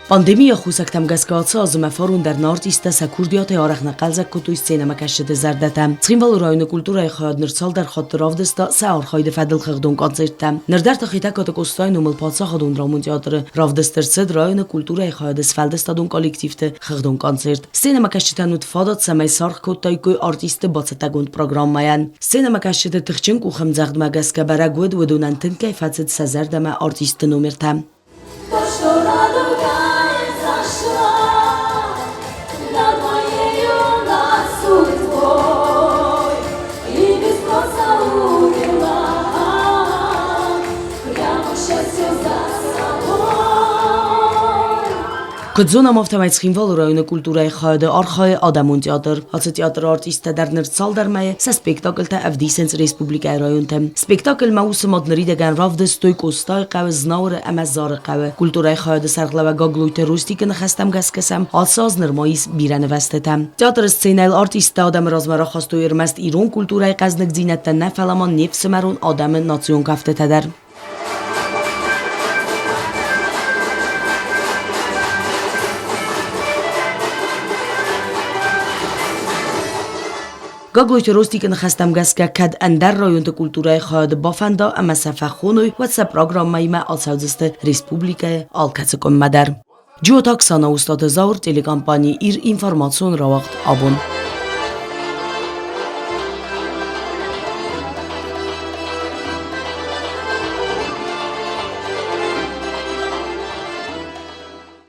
Пандемийы аххосӕгтӕм гӕсгӕ ацы азы мӕ фарон дӕр нӕ артисттӕ сӕ курдиатӕй арӕх нӕ хъӕлдзӕг кодтой сценӕмӕкӕсджыты зӕрдӕтӕ. Цхинвалы районы культурӕйы хайад ныр цалдӕр хатты равдыста сӕ архайды фӕдыл хыгъдон концерттӕ. Ныр дӕр та Хетӕгкаты Къостайы номыл паддзахадон драмон театры равдыст ӕрцыд районы культурӕйы хайады сфӕлдыстадон коллективты хыгъдон концерт. Сценӕмӕкӕсджытӕн уыд фадат, цӕмӕй саргъ кодтаиккой артистты бацӕттӕгонд программӕйӕн. Сценӕмӕкӕсджыты тыхджын къухӕмдзӕгъдмӕ гӕсгӕ бӕрӕг уыд, уыдонӕн тынг кӕй фӕцыд сӕ зӕрдӕмӕ артистты номертӕ. То, что радуга не зашла над моею над судьбой и без спроса увела прямо к счастью за собой. Куыд зонӕм, афтӕмӕй Цхинвалы районы культурӕйы хайады архайы адӕмон театр. Ацы театры артисттӕ дӕр ныр цалдӕр мӕйы сӕ спектакльтӕ ӕвдисынц республикӕйы районты. Спектакльмӕ уыцы мад ныридӕгӕн равдыстой Къостайы хъӕуы, Знауыры ӕмӕ Зары хъӕуы. Культурӕйы хайады сӕргълӕууӕг Гаглойты Ростикы ныхӕстӕм гӕсгӕ сӕм ацы аз нырма ис бирӕ нывӕзтытӕ. Театры сценӕйыл артисттӕ адӕмы размӕ рахастой ӕрмӕст ирон культурӕйы хъӕзныгдзинӕдтӕ нӕ, фӕлӕ ма не фсымӕрон адӕмы национ кӕфтытӕ дӕр. Гаглойты Ростикы ныхӕстӕм гӕсгӕ, кӕд ӕндӕр районты культурӕйы хайады бафӕнда ӕмӕ сӕ фӕхоной, уӕд сӕ программӕимӕ ацӕудзысты республикӕйы алкӕцы къуыммӕ дӕр. Джиоты Оксана, Устаты Зауыр, телекомпани «Ир» информацион рауагъд абон.